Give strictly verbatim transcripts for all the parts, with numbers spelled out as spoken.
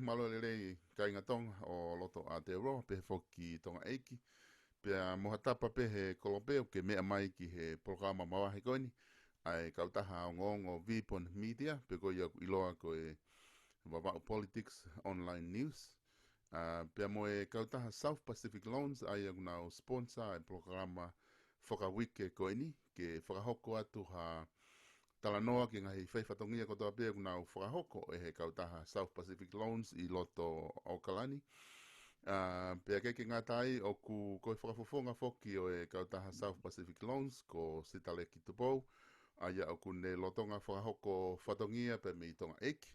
Mālō e lelei kāinga Tonga ʻo loto Aotearoa, pehē foki Tonga ʻEiki. Pea mo ha tapa pē he kolope ʻoku ke meʻa mai ki he polokalama mavahe ko eni, ʻa e kautaha ongoongo Vipon Media, pe ko ia ʻoku ʻiloa ko e Vavaʻu Politics Online News. ʻA, pea mo e kautaha South Pacific Loans, ʻa ia ʻoku nau sponsor e polokalama fakauike ko eni, ke fakahoko atu ha talanoa ki he ngaahi faifatongia kotoa pē ʻoku nau fakahoko ʻe he kautaha South Pacific Loans ʻi loto ʻAokalani. ʻA, pea ʻikai ke ngata ai, ʻoku ko e fakafofonga foki ʻo e kautaha South Pacific Loans ko Sitaleki Tupou, ʻa ia ʻoku ne lolotonga fakahoko fatongia pē mei Tonga ʻEiki.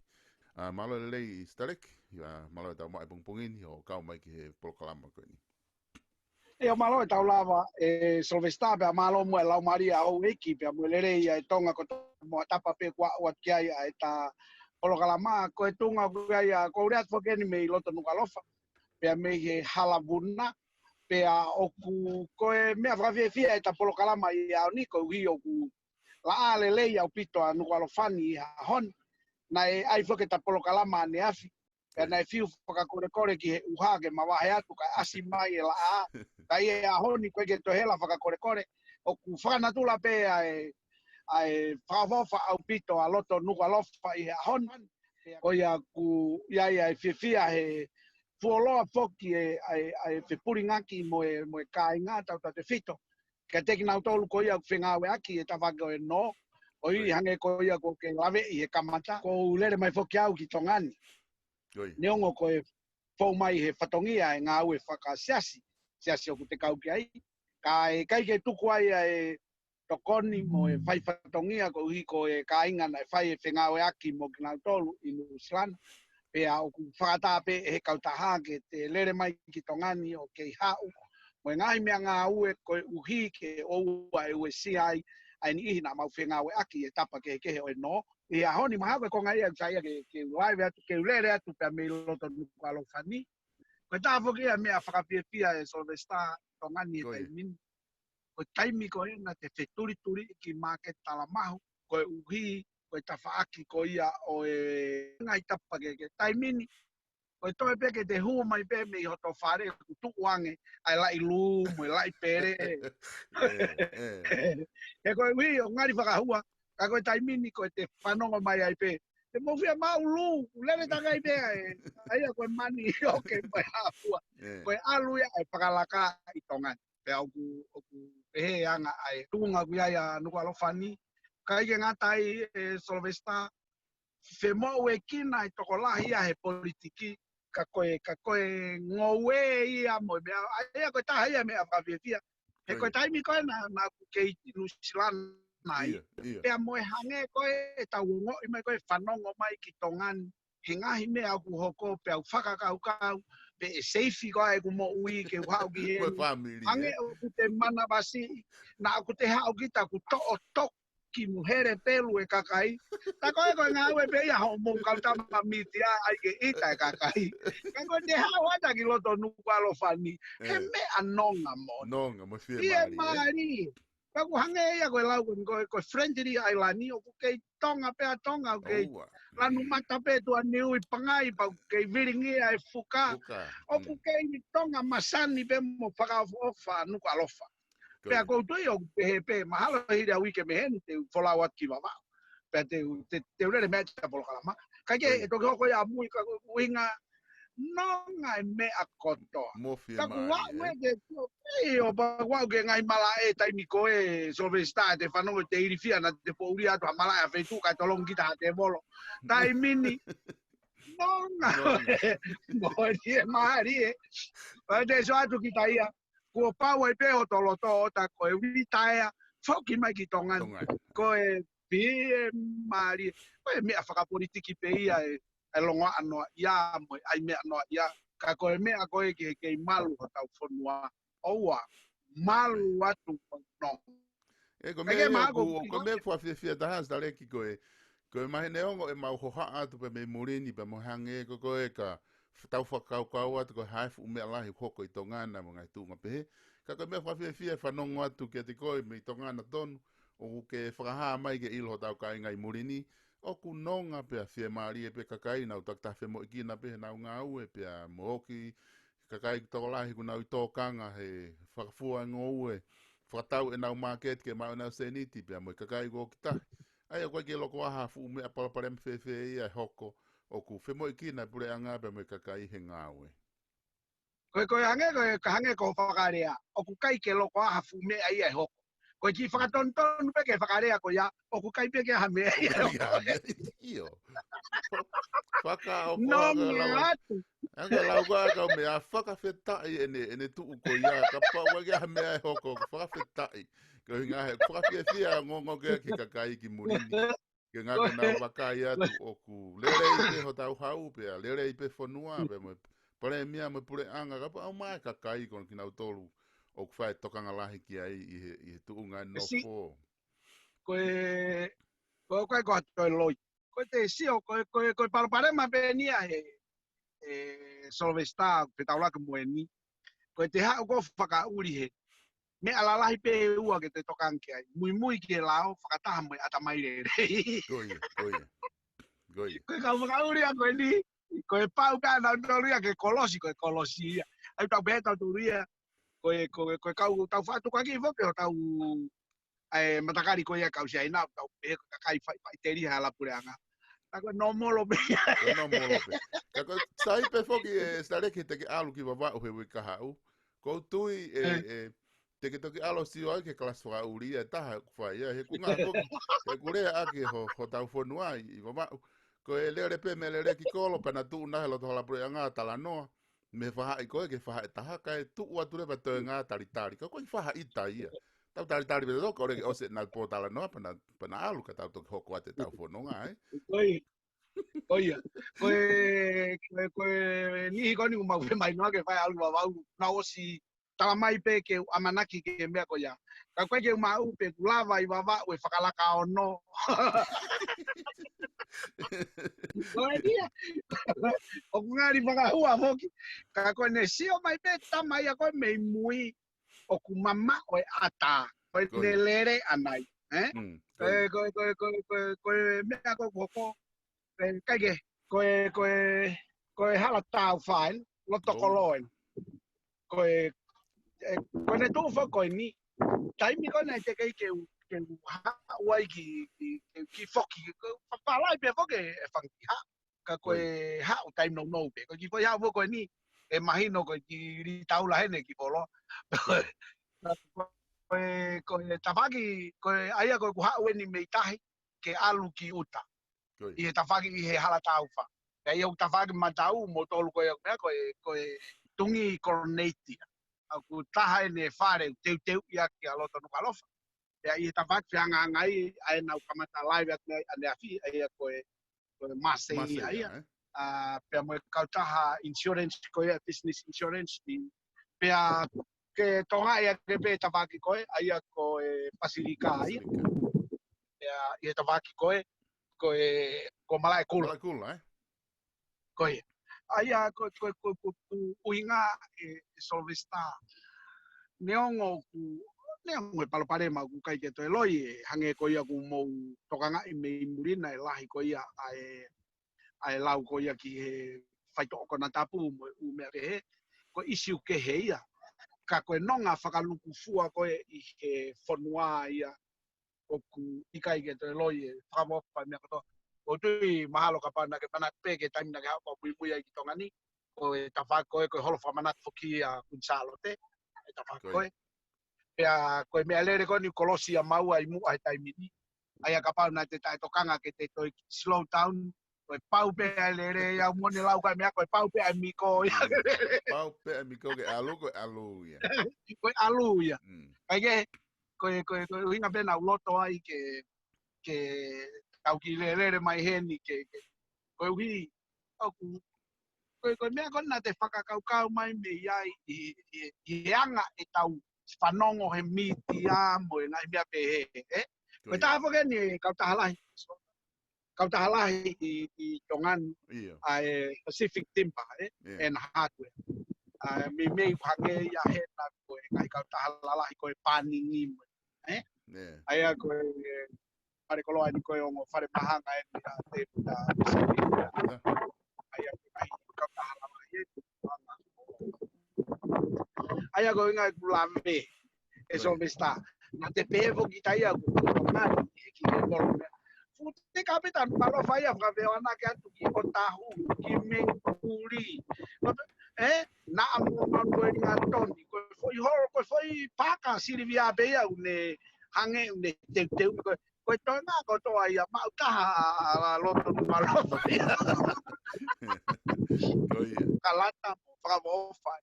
ʻA, mālō e lelei Sitaleki, ʻa, mālō e tau maʻu e pongipongi ni ʻo kau mai ki he polokalama ko eni. ʻIo, mālō e tau lava, ʻe Sylvester, pea mālō mo e laumālie ʻa houʻeiki, pea mo e lelei ʻa e Tonga kotoa mo e tapa pē kuo aʻu atu ki ai ʻa e ta polokalama, ko e tuʻunga ʻoku ʻi ai ʻa, ʻoku ou lea atu foki eni mei loto Nukuʻalofa, pea mei he Hala Vuna, pea ʻoku, ko e meʻa fakafiefia ʻeta polokalama ʻi he ʻaho ni, koeʻuhi ʻoku laʻā lelei ʻaupito ʻa Nukuʻalofa ni ʻi he ʻaho ni, naʻe ʻai foki ʻeta polokalama ʻaneafi, pea naʻe fiu fakakolekole ki he ʻuha ke mavahe atu kae ʻasi mai e laʻā. Ka ʻi he ʻaho ni ʻoku ʻikai ke toe hela fakakolekole, ʻoku fakanatula pē ʻa e, ʻa e fakaʻofoʻofa ʻaupito ʻa loto Nukuʻalofa ʻi he ʻaho ni. Ko ia ʻoku ʻi ai ʻa e fiefia he fuoloa foki e, ʻa e, ʻa e fepulingaki mo e, mo e kāinga tautautefito kiate kinautolu ko ia ʻoku fengāueʻaki he tafaʻaki ʻo e nō, ʻo ʻi hangē ko ia ʻoku ke laveʻi he kamata, ʻoku ou lele mai foki au ki Tonga ni. Neongo ko e fou mai he fatongia e ngāue fakasiasi, siasi ʻoku te kau ki ai, ka ʻe ʻikai ke tuku ai ʻa e tokoni mo e faifatongia koeʻuhi ko e kāinga naʻe fai e fengāueʻaki mo kinautolu ʻi Nuʻusila ni. Pea ʻoku fakataha pē ʻe he kautaha ke te lele mai ki Tonga ni ʻo kei haʻu mo e ngaahi meʻangāue koeʻuhi ke ʻoua ʻe uesia ai ʻa e niʻihi naʻa mau fengāueʻaki he tapa kehekehe ʻo e nō. ʻI he ʻaho ni mahalo ko e konga ia ʻoku sai ia ke, ke u laive atu, ke u lele atu pea mei loto Nukuʻalofa ni. Ko e taha foki ia meʻa fakafiefia ʻe Sylvester Tonga ni he taimi ni. Ko e taimi ko ē naʻa te fetulituliʻi ki māketi Talamahu, koeʻuhi ko e tafaʻaki ko ia ʻo e ngaahi tapa kehekehe. Taimi ni, ko e toe pē ke te hū mai pē mei hoto fale ʻoku tuʻu ange ʻa e laʻi lū mo e laʻi pele. He koeʻuhi ʻoku ngali fakahua, ka ko e taimi ni ko e te fanongo mai ai pē, te mou fie maʻu lū, lele takai pē ʻa e, ʻa ia ko e mani ʻoku ke mai hafua. Ko e ʻalu ia ʻa e fakalaka ʻi Tonga ni. Pea ʻoku, ʻoku pehē anga ʻa e tuʻunga ʻoku ʻi ai ʻa Nukuʻalofa ni. ʻIkai ke ngata ai ʻe Sylvester, femoʻuekina e tokolahi ia he politiki, ka ko e, ka ko e ngoue ia mo e meʻa, ʻa ia ko e taha ia meʻa fakafiefia. He ko e taimi ko ē naʻa, naʻa ku kei Nuʻusila ni ai. Pea mo e hangē ko ē ʻetau ongoʻi mai ko ē fanongo mai ki Tonga ni he ngaahi meʻa ʻoku hoko pea u fakakaukau pe ʻe seifi ko ā ʻeku moʻui ke u haʻu ki heni. Hangē ʻoku te manavasiʻi, naʻa ʻoku te haʻu kita ʻoku toʻo toki mo hele pelu e kakai. Ta ko e ko e ngāue pē ia hoʻomou kau tama mītia ʻai ke ʻita e kakai. Ka ko e te haʻu atu ki loto Nukuʻalofa ni, he meʻa nonga moʻoni. Nonga mo fiemālie. Ka ʻoku hangē ia ko e lau ko e, ko e friendly island, ʻoku kei Tonga pē ʻa Tonga, ʻoku kei lanu mata pē tuʻaniu ʻi Pangai, pea ʻoku kei vilingia e fuka. ʻOku kei Tonga masani pē mo fakaʻofoʻofa Nukuʻalofa. Pea ʻoku ou tui ʻoku pehē pē, mahalo hili ʻa e uike mei heni te u folau atu ki Vavaʻu. Pea te u, te, te u lele mai ʻeta polokalama. Ka ke, ʻe toki hoko ia mui ka ko e ʻuhinga nonga e meʻa kotoa. Ka ʻoku aʻu ē ke, ʻio, pea ʻoku aʻu ke ngaahi malaʻe taimi ko ē Sylvester te fanongo te ilifia naʻa te poʻuli atu ha malaʻe ʻa feituʻu kae tolongi kita ha tēvolo. Taimi ni, nonga. Moʻoni e mālie. Pea te sio atu kita ia. Kuo pau ai pē hoto loto ʻo ta ko e ulitaea foki mai ki Tonga ni. Ko e fiemālie. Ko e meʻa fakapolitiki pē ia e, e longoaʻa noaʻia mo e ʻai meʻa noaʻia. Ka ko e meʻa ko ē ke kei malu hotau fonua. ʻOua, malu atu ko no. ʻE, ko e meʻa ia ʻoku, ko e meʻa fakafiefia taha Sitaleki ko e, ko e mahino ongo ʻemau hohaʻa atu pē mei muli ni pea mo hangē ko e ko e ka tau fakakaukau atu ko e hā e fuʻu meʻa lahi ʻoku hoko ʻi Tonga na mo e ngaahi tuʻunga pehē. Ka ko e meʻa fakafiefia e fanongo atu kiate koe mei Tonga na tonu, ʻoku ke fakahā mai ke ʻilo hotau kāinga ʻi muli ni, ʻoku nonga pea fiemālie pē kakai, nau takitaha femoʻuekina pē heʻenau ngāue, pea mo e kiʻi kakai tokolahi ʻoku nau ʻi tōkanga he fakafua ngoue, fakatau ʻenau māketi ke maʻu ʻenau sēniti, pea mo e kakai ʻoku ʻoku tahi. ʻA ia ʻoku ʻikai ke loko ai ha fuʻu meʻa palopalema fēfē ia ʻe hoko, ʻoku femoʻuekina e puleʻanga pea mo e kakai he ngāue. Ko e, ko e hangē, ko e, ka hangē ko e fakalea, ʻoku ʻikai ke loko ai ha fuʻu meʻa ia ʻe hoko. Ko e kiʻi fakatonutonu pē ki he fakalea ko ia, ʻoku ʻikai pē ke ʻi ai ha meʻa ia. ʻIo. Faka o Nonga atu. Ange lau ka kau meʻa fakafetaʻi ʻene, ʻene tuʻu ko ia, kapau ʻoku ʻikai ha meʻa ʻe hoko, fakafetaʻi. Ko e ʻuhinga he, fakafiefia ngongo ke ki he kakai ki muli ni. Ke ngā ke nau vakai atu ʻoku lelei pē hotau hau pea, lelei pē fonua pea mo e palēmia mo e puleʻanga, kapau ʻoku ʻi ai e kakai ko kinautolu ʻoku fai tokanga lahi ki ai ʻi he, ʻi he tuʻunga e Esi. nofo. Ko e, ko e, ko e, ko e toe loi. Ko e te sio, ko e, ko e, ko e palopalema pē eni ia he, e Sylvester, pē taulaki mo eni. Ko e te haʻu ko e fakaʻuli he. Meʻa lalahi pē ʻe ua ke te tokanga ki ai. Muimui ki he lao, fakataha mo e ʻatamai lelei. Ko ia, ko ia. Ko ia. Ko e kau fakaʻuli ia ko eni, ko e pau pē ʻa nautolu ia ke kolosi, ko e kolosi ia. ʻAi tau pē tautolu ia, ko e, ko e, ko e kau tau fatu kaki foki, ʻo tau, ʻa e matakali ko ia kau Siaina, tau pē ko e kakai fai, fai teli ha lapuleʻanga. Tā ko e nōmolo pē. Ko e nōmolo pē. Ka ko e sai pē foki e Sitaleki te ke ʻalu ki Vavaʻu he uike kahaʻu. Ko u tui e, e, te ke toki ʻalu ʻo sio ai ki he kalasi fakaʻuli ia ʻe taha ʻoku fai ia. He ʻoku ngā koki, he ʻoku lea ʻaki ho, hotau fonua ʻi, ʻi Vavaʻu. Ko e lele pē meʻa lele ki kolo, pea na tuʻu na he loto hala puleʻanga talanoa. Mei he fahaʻi ko ē ki he fahaʻi ʻe taha, kae tuʻu atu leva toenga talitali. Ka ko e fahaʻi ʻe taha ia. Tau talitali pē toko, ʻo lele ʻosi na pōtalanoa, pea na, pea na ʻalu ka tau toki hoko atu ʻetau fononga, ē? Ko ia. Ko ia. Ko e, ko e, ko e niʻihi ko eni ʻoku mau fie maʻu noa ke fai ʻalu Vavaʻu, na ʻosi tala mai pē ke u ʻamanaki ki he meʻa ko ia. Ka ko e ke u maʻu pē ʻoku lava ʻi Vavaʻu e fakalaka ono. Ko e ia. ʻOku ngali fakahua foki. Ka ko ʻene sio mai pē tama ia ko e mei mui ʻoku mamaʻo e ʻata. Ko e Ko ia. ne lele anai. Eh? Mm, Ko ko e, ia. ko e, ko e, ko e, ko e, ko e meʻa ko e, ko e, ko e, kai ke, ko e, ko e, ko e hala tau fai, loto Ko. koloen. Ko e, e, ko ʻene tuʻu foki ko eni, taimi ko ena ʻe te kei ke u, ke u haʻu ai ki, ki, ki, ki foki, ko e papalai pē foki e fanga kiʻi haʻu. Ka ko Ko ia. e haʻu taimi nounou pē. Ko e kiʻi foʻi haʻu foki ko eni, ʻe mahino ko e kiʻi lī taula heni ki Polo. Ko e, ko e tafaʻaki, ko e ʻa ia ko e ʻoku haʻu eni mei tahi, ke ʻalu ki ʻuta. Ko ia. ʻI he tafaʻaki ʻi he hala tau fa. Pea ʻi he ʻū tafaʻaki matau mo tolu ko e, meʻa ko e, ko e tungi Koloneiti. ʻOku taha ʻene fale teuteu ia ki ʻa loto Nukuʻalofa. Pea ʻi he tafaʻaki fehangahangai, ʻa ʻenau kamata live atu ai ʻaneafi, ʻa ia ko e, ko e Mase Mase ia, ia, ia. eh? ʻA, pea mo e kautaha insurance ko ia, business insurance, ʻi, pea ke tonga ia ke pē tafaʻaki ko ē, ʻa ia ko e Pasilika ia. Pasilika. Pea ʻi he tafaʻaki ko ē, ko e, ko Malaʻekula. Malaʻekula, eh? Ko ia. ʻA ia ko, ko, ko, ko, ko ʻuhinga e, e Sylvester. Neongo ʻoku, neongo e palopalema ʻoku ʻikai ke toe loi e, hangē ko ia ʻoku mou tokangaʻi mei muli na e lahi ko ia ʻa e, ʻa e lau ko ia ki he faitoʻo konatapu mo e ʻū meʻa kehe. Ko e ʻisiu kehe ia. Ka ko e nonga fakalukufua ko ē ʻi he fonua ia ʻoku ʻikai ke toe loi e fakamoʻoni meʻa kotoa. ʻOku ou tui mahalo kapau naʻa ke manatu pē ki he taimi naʻa ke haʻu ʻo muimui ai ki Tonga ni, ko e tafaʻaki ko ē, ko e holo fakamanatu foki ʻa Kuini Sālote, e tafaʻaki Ko ko ia. ē. Pea ko e meʻa lele ko eni kolosi ʻa maua ʻi muʻa he taimi ni. ʻA ia kapau naʻa te taʻetokanga ke te toe slow down, ko e pau pē ʻa e lele ia, mo ne lau ka meʻa, ko e pau pē ʻa e miko ia. Mm. Pau pē ʻa e miko ke ʻalu, ko e ʻalu ia. Ko e ʻalu ia. Mm. Kae kehe, ko e, ko e, ko e ʻuhinga pē naʻa ku loto ai ke, ke tau kiʻi lelele mai heni ke, ke, koeʻuhi, ʻoku, ko e, ko e meʻa ko ē naʻa te fakakaukau mai mei ai ʻi, ʻi, ʻi he anga ʻetau fanongo he mītia mo e ngaahi meʻa pehē, ē? Ko Ko e ia. taha foki eni e kautaha lahi. Kautaha lahi ʻi, ʻi Tonga ni, ʻIo. ʻa e Pacific Timber, ē? ʻIo. And Hardware. ʻA e meimei ʻoku hangē ia hena ko e ngaahi kautaha lalahi ko e Pāningi mo, ē? ʻIo. ʻA ia ko e, fale koloa eni ko e ongo fale mahanga eni ʻa Tēvita. ʻA ia ko e kautaha lava ia. ʻA ia ko e ngaahi kulame e Sylvester. Na te pehē foki ʻa ia ko e ngaahi e ki he kolo mea. Fuʻu te kapita nu kalo fai a fakaveoana ke atu ki Otahu, ki Mengkuli. E, na amu ma ko e ringa toni. Ko e foʻi holo, ko e foʻi paka Silivia pē ia ʻoku ne hangē ʻoku ne teuteu. Ko e, ko e toenga kotoa ia maʻu taha ʻa loto nu kalo fai a. Kalata mo fakaʻofoʻofa.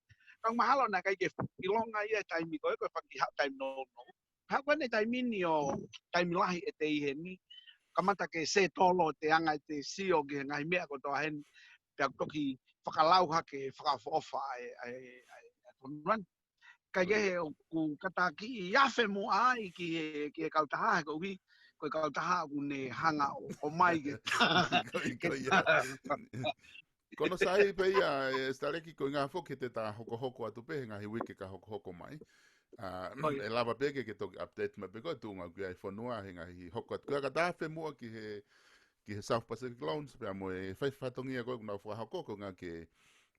Ka mahalo na kai ke ilonga ia taimi ko e, ko e faki ha taimi no no. Haʻu ko eni taimi ni ʻo taimi lahi ʻe te ʻi heni. Kamata ke setolo te anga ʻete sio ki he ngaahi meʻa kotoa heni. Pea toki fakalau hake fakaʻofoʻofa ʻa e, ʻa e, ʻa e, ʻa e fonua ni. Kai kehe ʻoku kātaki ʻi afe muʻa ai ki he, ki he kautaha he koeʻuhi, ko e kautaha ʻoku ne hanga ʻo, ʻo mai ke. Ko ia. Ko hono sai pē ia, e Sitaleki ko e ngaahi foki te ta hokohoko atu pē he ngaahi uike ka hokohoko mai. ʻE lava pē ke, ke toki update mai pē ko e tuʻunga ʻoku ʻi ai fonua he ngaahi hoko atu. Ko ia ka ta afe muʻa ki he, ki he South Pacific Loans, pea mo e fai fatongia ko e ʻoku nau fakahoko ko e ngaahi ke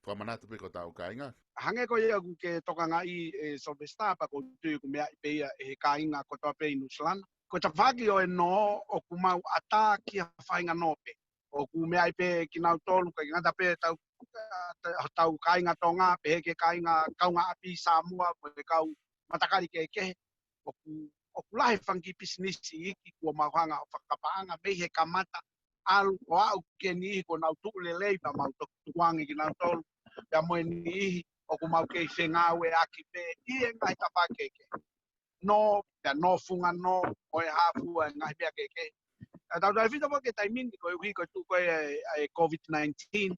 fakamanatu pē ko e tau kāinga. Hangē ko ia ʻoku ke tokangaʻi e Sylvester pea ko e tui ʻoku meaʻi pē ia ʻe he kāinga kotoa pē ʻi Nuʻusila na. Ko e tafaʻaki ʻo e nō ʻoku mau ʻatā ki ha faʻahinga nō pē. ʻOku meaʻi pē kinautolu, ʻikai ngata pē tau, tau kāinga Tonga, pehē ki he kāinga kaungāʻapi Samoa, mo e kau matakali kehekehe. ʻOku, ʻoku lahi fanga kiʻi pisinisi iiki kuo mau hanga ʻo fakapaʻanga mei he kamata ʻalu ʻo aʻu ki he niʻihi kuo nau tuʻu lelei pea mau toki tukuange kinautolu. Pea mo e niʻihi ʻoku mau kei fengāueʻaki pē ʻi he ngaahi tafaʻaki kehekehe. Nō, pea nō funga nō, ʻo e hā fua e ngaahi meʻa kehekehe. ʻA tautefito foki ki he taimi ni koeʻuhi ko e tuʻu ko e, e COVID nineteen,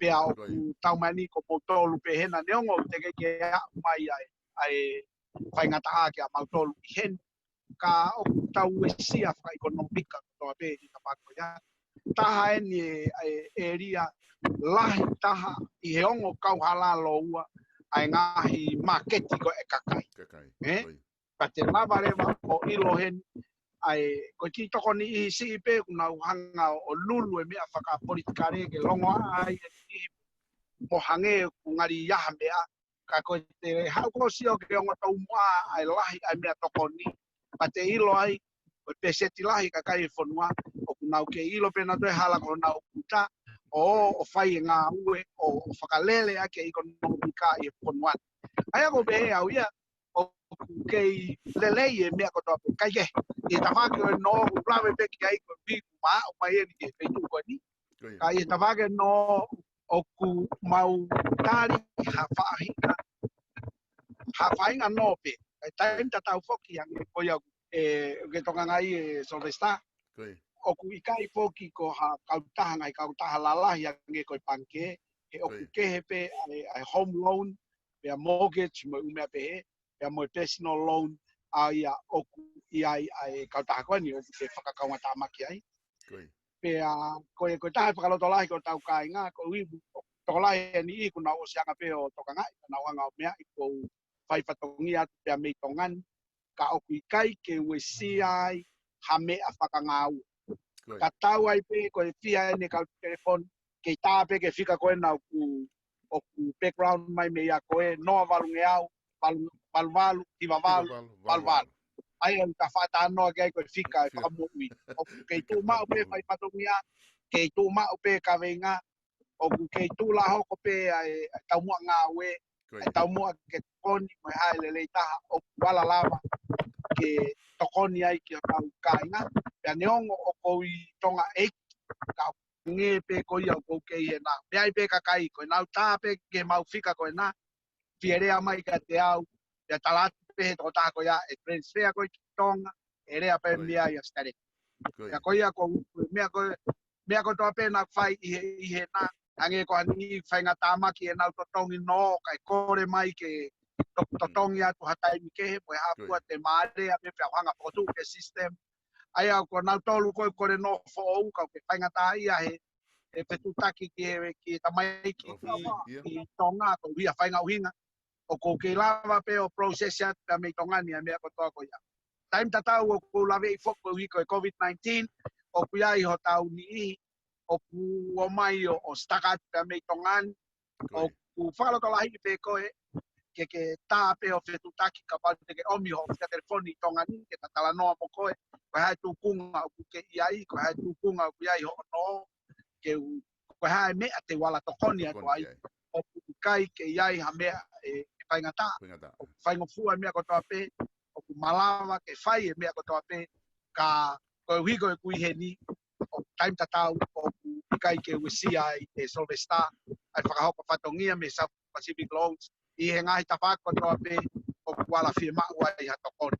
pea ʻoku tau mai ni ko moutolu pē hena neongo te ke ke aʻu mai ai, ʻa e faingataʻa kia mautolu ʻi heni. Ka ʻoku tau uesia fakaʻekonōmika kotoa pē ʻi he tafaʻaki ko ia. Taha eni e, e, ʻēlia lahi taha ʻi he ongo kauhala lōua ʻa e ngaahi māketi ko e kakai. Kakai. Ē? Ko ia. Ka te lava leva ʻo ʻilo heni, ʻa e, ko e kiʻi tokoni ʻi siʻi pē ʻoku nau hanga ʻo lulu e meʻa fakapolitikale ke longoaʻa ai e niʻihi mo hangē ʻoku ngali ʻi ai ha meʻa, ka ko e te haʻu ko e sio ke ongo tau muʻa ʻa e lahi ʻa e meʻa tokoni, ka te ʻilo ai, ko e peseti lahi kakai e fonua, ʻoku nau kei ʻilo pē nautolu e hala ko honau uta, ʻo, ʻo fai e ngāue, ʻo, ʻo fakalele ʻaki e ʻekonōmika ʻi he fonua. ʻA ia ko e pehē au ia, ʻoku kei lelei e meʻa kotoa pē. Kai kehe, ʻi he tafaʻaki ʻo e nō ʻoku lave pē ki ai ko e piku maʻu mai eni ki he feituʻu ko eni. Ko ia. Ka ʻi he tafaʻaki ʻo e nō ʻoku mau tali ha faʻahinga, ha faʻahinga nō pē. Kae taimi tatau foki hangē ko ia ʻoku ke tokangaʻi e Sylvester. Ko ia. ʻOku ʻikai foki ko ha kautaha, ngaahi kautaha lalahi hangē ko e pangikē. He ʻoku kehe pē ʻa e, ʻa e home loan, pea mortgage mo e ʻū meʻa pehē, pea mo e personal loan, ʻa ia ʻoku ʻi ai ʻa e kautaha ko eni ʻoku te fakakaungātāmaki ai. Ko ia. Pea ko e, ko e taha e fakalotolahi ko e tau kāinga, ko e ʻuhi, tokolahi e niʻihi kuo nau ʻosi anga pē ʻo tokangaʻi, nau anga ʻo meʻa ʻi ko e fai fatongia atu pea mei Tonga ni, ka ʻoku ʻikai ke uesia ai ha meʻa fakangāue. Ko ia. Ka tau ai pē ko e fiha eni e kau telefoni, kei tā pē ki he fika ko ena ʻoku, ʻoku background mai mei a ko e noa valungeau, valu, valu valu, hiva valu, hiva valu, valu valu. ʻA ia ʻoku ta faʻa talanoa ki ai ko e fika e fakamoʻui. ʻOku kei tuʻu maʻu pē fai fatongia, kei tuʻu maʻu pē kaveinga, ʻoku kei tuʻu lā hoko pē ʻa e, ʻa e taumuʻa ngāue, ʻa e taumuʻa ke tokoni, mo e hā e lelei taha ʻoku ala lava ke tokoni ai ki hotau kāinga. Pea neongo ʻoku ou ʻi Tonga ʻEiki, ka ʻoku ngē pē ko ia ʻoku ou kei hena. Pea ʻi ai pē kakai, ko ʻenau tā pē ke mau fika ko ena, fie lea mai kiate au, pea tala atu pē he tokotaha ko ia ʻe transfer ko ē ki Tonga, ʻe lea pē mei ai ʻa Sitaleki. Ko ia. Pea ko ia ko, meʻa ko, meʻa kotoa pē naʻa ku fai ʻi he, ʻi hena, hangē ko ha niʻihi faingataʻa mai ke nau totongi nō, kae kole mai ke to-, totongi atu ha taimi kehe, mo e hā fua te mālea pē pea hanga fokotuʻu ke system. ʻA ia ko nautolu ko e kole nō foʻou, ka ʻoku ke faingataʻaʻia he, he fetuʻutaki ki he, ki he tamaiki ʻi, ʻi Tonga, ko ia faʻahinga ʻuhinga. ʻOku ou kei lava pē ʻo process atu pē mei Tonga ni ʻa e meʻa kotoa ko ia. taimi tatau ʻoku ou laveʻi foki koeʻuhi ko e COVID nineteen, ʻoku ʻi ai hotau niʻihi ʻoku ō mai ʻo, ʻo stakati pea mei Tonga ni, ʻoku fakalotolahi pē koe ke ke tā pē ʻo fetuʻutaki kapau te ke ʻomi hoʻo fika telefoni ʻi Tonga ni ke ta talanoa mo koe, ko e hā e tūkunga ʻoku ke ʻi ai, ko e hā e tūkunga ʻoku ʻi ai hoʻo nō, ke u, ko e hā e meʻa te u ala tokoni atu ai, ʻoku ʻikai ke ʻi ai ha meʻa ʻe, ʻe faingataʻa. ʻOku faingofua e meʻa kotoa pē, ʻoku malava ke fai e meʻa kotoa pē, ka koeʻuhi ko e kui heni, ʻoku taimi tatau ʻoku ʻikai ke uesia ai ʻe Sylvester ʻa e fakahoko fatongia mei South Pacific Loans ʻi he ngaahi tafaʻaki kotoa pē ʻoku ala fiemaʻu ai ha tokoni.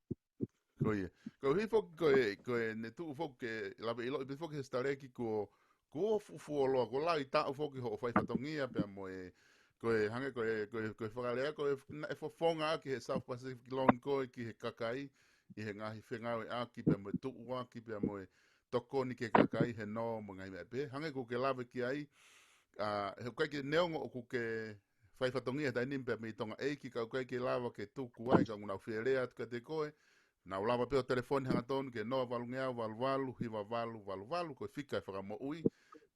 Ko ia. Koeʻuhi foki ko e, ko e ne tuʻu foki ke lave ʻiloʻi pē foki he Sitaleki kuo, kuo fuʻu fuoloa, kuo laui taʻu foki hoʻo fai fatongia pea mo e, ko e hangē ko e, ko e, ko e fakalea, ko e naʻe fofonga ʻaki he South Pacific Loan ko e ki he kakai, ʻi he ngaahi fengāueʻaki pea mo e tuʻuaki pea mo e tokoni ki he kakai he nō mo e ngaahi meʻa pehē. Hangē ko ʻeku lave ki ai, ʻa, he ʻoku ʻikai ke neongo ʻoku ke fai fatongia he taimi ni pea mei Tonga ʻEiki, ka ʻoku ʻikai ke lava ke tuku ai, ka ʻoku nau fie lea atu kiate koe, nau lava pē ʻo telefoni hangatonu ki he noa valu ngeau valu valu hiva valu valu valu, ko e fika e fakamoʻui,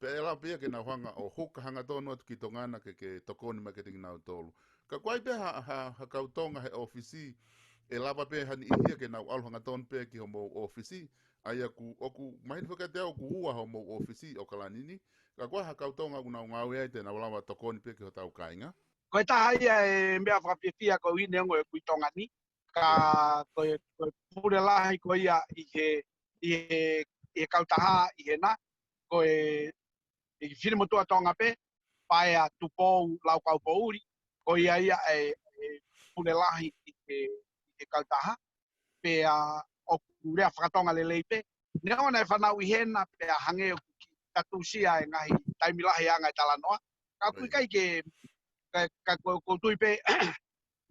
pea ʻe lava pē ia ke nau hanga ʻo huka hangatonu atu ki Tonga na ke, ke tokoni mai kiate kinautolu. Ka ʻoku ʻi ai pē ha, ha, ha kau Tonga he ʻōfisi, ʻe lava pē ha niʻihi ia ke nau ʻalu hangatonu pē ki homou ʻōfisi, ʻa ia ʻoku, ʻoku mahino foki kiate au ʻoku ua homou ʻōfisi ʻi ʻOkalani ni, ka ʻoku ʻi ai ha kau Tonga ʻoku nau ngāue ai te nau lava tokoni pē ki hotau kāinga. Ko e taha ia e meʻa fakafiefia koeʻuhi neongo ʻeku ʻi Tonga ni, ka ko e, ko e pule lahi ko ia ʻi he, ʻi he, ʻi he kautaha ʻi hena, ko e, ʻi Finemotuʻa Tonga pē, Paea, Tupou, Laukaupoʻuli, ko ia ia e, e pule lahi ʻi he, ʻi he kautaha, pea ʻoku lea fakatonga lelei pē. Neongo naʻe fanauʻi hena pea hangē ʻoku kiʻi tatusia e ngaahi taimi lahi anga e talanoa. Ka ʻoku ʻikai ke, ka, ka ko, ko tui pē,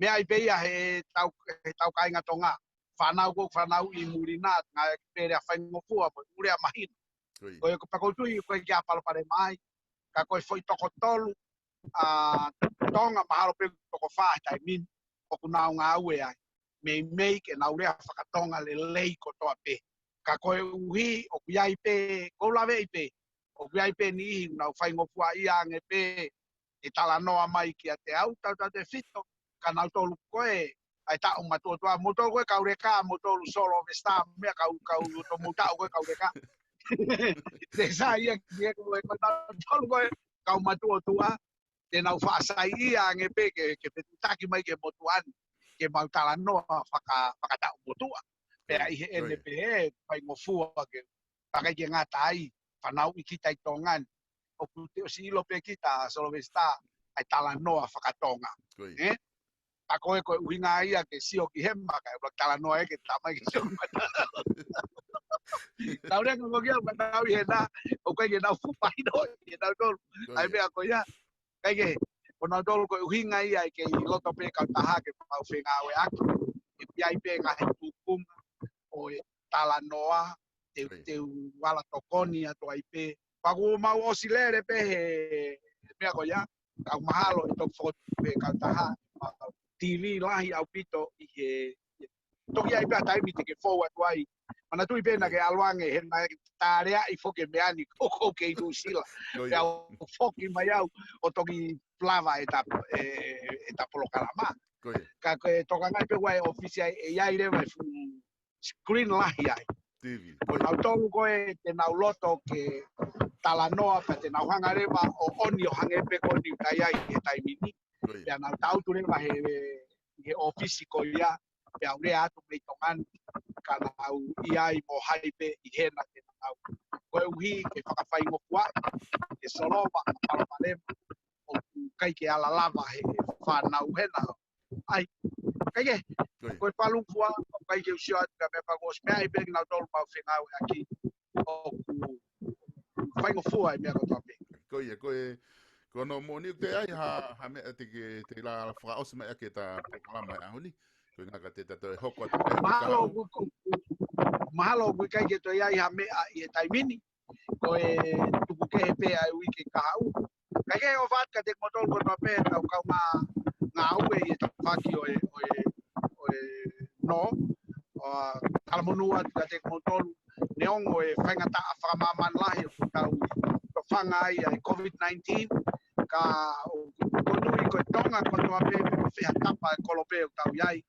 meʻa ai pē ia he tau, he tau kāinga Tonga. Fanau ko fanauʻi muli na, ngaahi pē lea faingofua mo e lea mahino. Ko ia ko pea ko tui ko e kia palopalema ai. Ka ko e foʻi toko tolu, ʻa, Tonga mahalo pē toko fā he taimi ni, ʻoku nau ngāue ai. Meimei ke nau lea fakatonga lelei kotoa pē. Ka koeʻuhi, ʻoku ʻi ai pē, ko u laveʻi pē, ʻoku ʻi ai pē niʻihi, nau faingofua ia ange pē, ʻe talanoa mai kiate au, tautautefito, ka nautolu ko e, ʻa e taʻu matuʻotuʻa, moutolu ko e kau leka, moutolu Solo Vesta, meʻa kau, kau, to mou taʻu ko e kau leka. Te sa ia ki e ko e, ko nautolu ko e, kau matuʻotuʻa, te nau faʻa saiʻia ange pē ke, ke fetuʻutaki mai ke motuʻa ni, ke mau talanoa faka, fakataʻu motuʻa. Pea ʻi heʻene pehē, faingofua ke, pea ʻikai ke ngata ai, fanauʻi kita ʻi Tonga ni. ʻOku te ʻosi ʻilo pē kita, Solo Vesta, ʻa e talanoa fakatonga. Ko ia. ʻE? Ka ko e ko e ʻuhinga ia ke sio ki hema, ka e ula talanoa ʻe ke tamai ke sio ki mata. Tau lea ka ko kia, ma tau ʻi hena, ʻoku ʻikai ke nau fuʻu mahino, ke nau tolu. Ko ia. ʻA e meʻa ko ia, ʻikai ke, ko nautolu ko e ʻuhinga ia ʻe kei loto pē kautaha ke mau fengāueʻaki. ʻE ʻi ai pē ngaahi tūkunga ʻo e talanoa, te, te u ala tokoni atu ai pē. Pea ʻoku mau ʻosi lele pē he, he meʻa ko ia, ka ʻoku mahalo ʻe toki fokotuʻu pē kautaha, ʻa, T V lahi ʻaupito ʻi he, toki ʻi ai pē ha taimi te ke fou atu ai. Manatuʻi pē naʻa ke ʻalu ange, he naʻa ke tāleaʻi foki e meʻa ni, ko ko kei Nuʻusila. Ko ia. Pea u foki mai au, ʻo toki lava e ta, e, e ta polokalama. Ko ia. Ka ko e tokangaʻi pē ʻa e ʻōfisi ai, ʻe ʻi ai leva e fuʻu screen lahi ai. T V. Ko nautolu ko e te nau loto ke talanoa, pea te nau hanga leva ʻo ʻoni ʻo hangē pē ko eni ʻoku ʻi ai he taimi ni. Ko ia. Pea nau tautu leva he, he ʻōfisi ko ia, pea u lea atu mei Tonga ni, ka nau ʻi ai mo hai pē ʻi hena ke nau. Koeʻuhi ke fakafaingofua, ke solova, palopalema, ʻoku ʻikai ke ala lava he fānau hena. ʻAi, ʻikai ke, ko ia. Ko e palukua, ʻoku ʻikai ke u sio atu ka meʻa pea kuo ʻosi meʻa ai pē kinautolu mau fengāueʻaki ʻoku faingofua e meʻa kotoa pē. Ko ia, ko e, ko hono moʻoni ʻoku ʻi ai ha, ha meʻa te ke, te la fakaʻosi mai ʻaki e ta polokalama he ʻaho ni. Ko e ʻuhinga ka te ta toe hoko atu pē. Mahalo ʻoku, ʻoku, mahalo ʻoku ʻikai ke toe ʻi ai ha meʻa ʻi he taimi ni. Ko e tuku kehe pē ʻa e uike kahaʻu. Ka ke ʻofa atu kiate kimoutolu kotoa pē, kau kaungā ngāue ʻi he tafaʻaki ʻo e, ʻo e, ʻo e nō, ʻo, tala talamonū atu kiate kimoutolu, neongo e faingataʻa fakamāmani lahi ʻoku tau tofanga ai ʻa e COVID nineteen, ka ʻoku ou tui ko e Tonga kotoa pē, pe ko fē ha tapa e kolope ʻoku tau ʻi ai,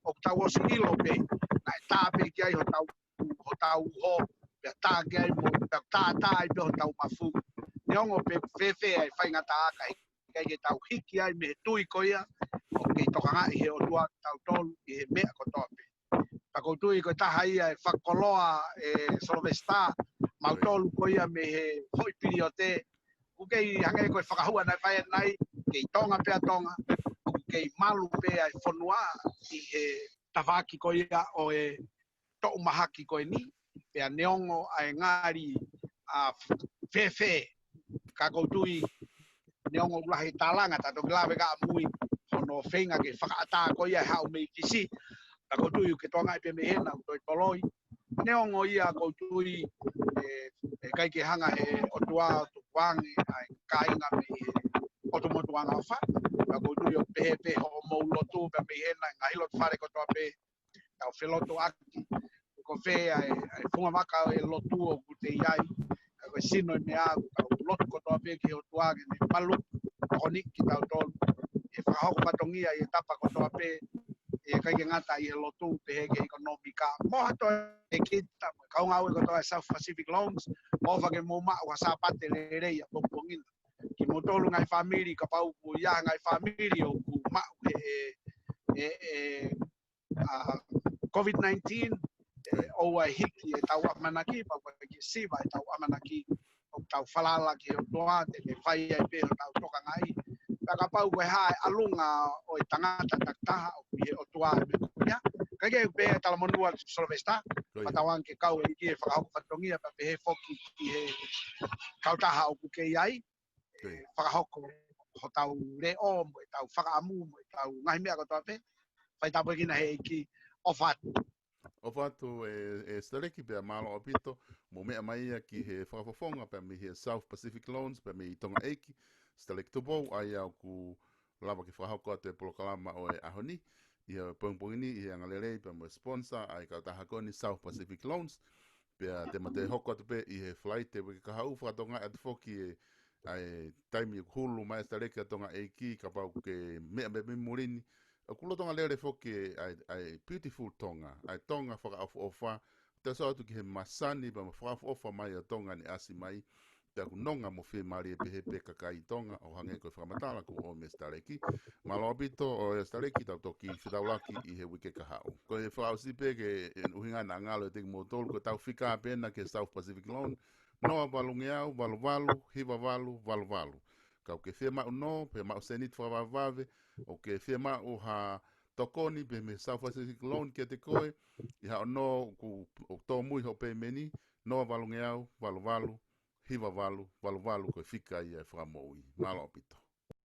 ʻoku tau ʻosi ʻilo pē, naʻe tā pē ki ai hotau, hotau uho, pea tā ki ai mo, pea tā tā ai pē hotau mafu. Neongo pe fēfē ʻa e faingataʻa ka ʻikai ke tau hiki ai mei he tui ko ia, ʻoku kei tokangaʻi he ʻOtua kitautolu ʻi he meʻa kotoa pē. Pea ʻoku ou tui ko e taha ia e fakakoloa ʻe Solovesitā, mautolu ko ia mei he foʻi piliote, ʻoku kei hangē ko e fakahua naʻe fai ʻanenai, kei Tonga pē ʻa Tonga, ʻoku kei malu pē ʻa e fonua ʻi he tafaʻaki ko ia ʻo e toʻu mahaki ko eni, pea neongo ʻa e ngali ʻa fēfē, ka ʻoku ou tui neongo ʻoku lahi e tālanga, ta toki lave ka mui, hono feinga ke fakaʻatā ko ia e haʻu mei Kisi. Ka ʻoku ou tui ʻoku ke tokangaʻi pē mei hena, ʻoku toe toloi. Neongo ia ʻoku ou tui, ʻe, ʻe ʻikai ke hanga he ʻOtua ʻo tukuange ʻa e kāinga mei he ʻotu motu angaʻofa. Ka ʻoku ou tui ʻoku pehē pē hoʻomou lotu pē mei hena, ngaahi lotu fale kotoa pē, tau felotuʻaki. Ko fē ʻa e, ʻa e funga maka ʻo e lotu ʻoku te ʻi ai, ʻa ko e sino e meʻa ʻoku tau lotu kotoa pē ki he ʻOtua ke ne malu, tokoni kitautolu. ʻE fakahoko fatongia ʻi he tapa kotoa pē, ʻe ʻikai ke ngata ʻi he lotu, pehē ki he ʻekonōmika. Mo ha toe ʻe kita, mo e kau ngāue kotoa e South Pacific Loans, ʻofa ke mou maʻu ha Sāpate lelei ʻapongipongi na. Kimoutolu ngaahi fāmili, kapau ʻoku ʻi ai ha ngaahi fāmili ʻoku maʻu he, he, he, ʻa, COVID nineteen, ʻe, ʻoua ʻe hiki ʻetau ʻamanaki, pea ʻoua ʻe siva ʻetau ʻamanaki, ʻo tau falala ki he ʻOtua, te ne fai ai pē hotau tokangaʻi. Pea kapau ko e hā e ʻalunga ʻo e tangata takitaha ʻoku ʻi he ʻOtua e meʻa ko ia. Ka ke pē talamonū atu Solovesitā, Ko ia. Fakatauange ke kau e ʻEiki ʻe fakahoko fatongia, pea pehē foki ki he kautaha ʻoku ke ʻi ai, Ko ia. ʻe fakahoko hotau leʻo, mo ʻetau fakaʻamu, mo ʻetau ngaahi meʻa kotoa pē. Fai tāpuekina he ʻEiki, ʻofa atu. ʻOfa atu ʻe, ʻe Sitaleki pea mālō ʻaupito, mou meʻa mai ia ki he fakafofonga pea mei he South Pacific Loans pea mei Tonga ʻEiki, Sitaleki Tupou, ʻa ia ʻoku lava ke fakahoko atu e polokalama ʻo e ʻaho ni, ʻi he pongipongi ni, ʻi he angalelei pea mo e sponsor, ʻa e kautaha ko eni South Pacific Loans, pea te ma toe hoko atu pē ʻi he Falaite uike kahaʻu, fakatokangaʻi atu foki e, ʻa e taimi ʻoku hulu mai ʻa Sitaleki ʻa Tonga ʻEiki, kapau ʻoku ke meʻa mai mei muli ni, ʻoku lolotonga lele foki e, ʻa e, ʻa e beautiful Tonga, ʻa e Tonga fakaʻofoʻofa, te sio atu ki he masani pea mo e fakaʻofoʻofa mai ʻa Tonga ni ʻasi mai, pea ʻoku nonga mo fiemālie pehē pē kakai Tonga ʻo hangē ko e fakamatala kuo ʻomi ʻe Sitaleki. Mālō ʻaupito ʻa Sitaleki, tau toki fetaulaki ʻi he uike kahaʻu. Ko e fakaʻosi pē ke ʻuhinga naʻa ngalo ʻiate kimoutolu, ko ʻetau fika pē ena ki he South Pacific Loan, noa valungeau, valu valu, hiva valu, valu valu. Ka ʻoku ke fiemaʻu nō, fiemaʻu sēniti fakavavevave, ʻoku ke fiemaʻu ha tokoni pē mei he South Pacific Loan kiate koe, ʻi haʻo nō ʻoku, ʻoku tōmui hoʻo peimeni, noa valungeau, valu valu, hiva valu, valu valu ko e fika ia e fakamoʻui. Mālō ʻaupito.